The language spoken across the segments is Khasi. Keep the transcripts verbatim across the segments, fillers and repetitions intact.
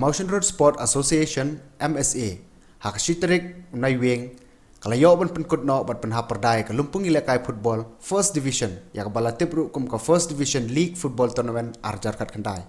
Mawshynrut Sport Association, M S A, ha ka shi tarik u Naiwieng, ka la ïoh ban pynkut noh bad pynhap pyrda ïa ka lympung ïalehkai football First Division, ïa kaba la tip ruh kum ka First Division League Football Tournament ar hajar khatkhyndai.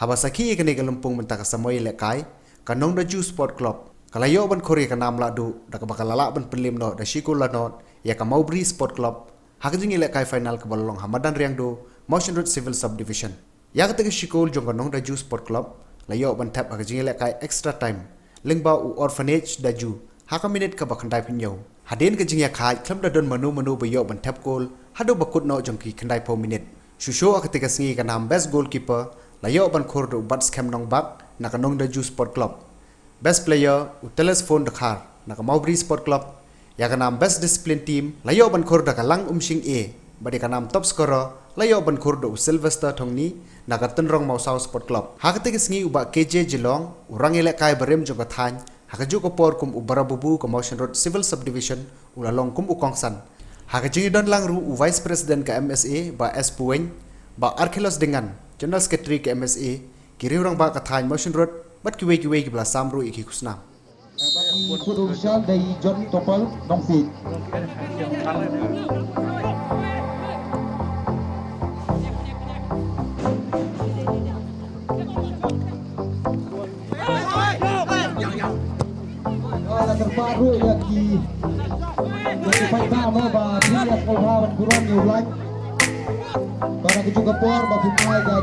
Haba sakhi ïa kane ka lympung mynta ka samoi ïalehkai, ka Nongdaju Sport Club ka la ïoh ban khur ïa ka nam lahduh da kaba ka la lah ban pynliem noh da shi kol la nod ïa ka Mawbri Sport Club ha ka jingïalehkai final kaba la long ha madan Riangdo, Mawshynrut Civil Subdivision. Ïa kata ka shi kol jong ka Nongdaju Sport Club la ïoh ban thep ha ka jingïalehkai extra time lyngba u Orphanage Daju ha ka minit kaba khyndaiphew hynñiew. Hadien ka jingïakhaid khlem da don mano mano ba ïoh ban thep kol haduh ba kut noh jong ki khyndaiphew minit. Shuh shuh ha kata ka sngi ka nam best goalkeeper la ïoh ban khur da u Batskhem Nongbak na ka Nongdaju Sport Club. Best player u Telesphone Dkhar na ka Mawbri Sport Club. Ïa ka nam best discipline team la ïoh ban khur da ka Lang Umshing A, bad ïa ka nam top scorer la ïoh ban khur da u Sylvester Thongni na ka Tynrong Mawsaw Sport Club. Ha kata ka sngi u Bah K J Jilong, u rangïalehkai barim jong ka thaiñ, ha kajuh ka por kum u Barabubu ka Mawshynrut Civil Subdivision, u la long kum u kongsan. Ha ka jingïadon lang ruh u Vice President ka M S A, Bah S Puweng, Bah Archelos Dengan, General Secretary ka M S A, ki riew rangbah ka thaiñ Mawshynrut bad kiwei kiwei kiba la sam ruh ïa ki khusnam. Ba ki kut official da i John Topal Nongsiej. Ba la kyrpad ruh ïa ki, ïa ki paidbah mo ba phi ïa sngewbha ban burom ïa u Blai. Ba na kajuh ka por ba phi phai ka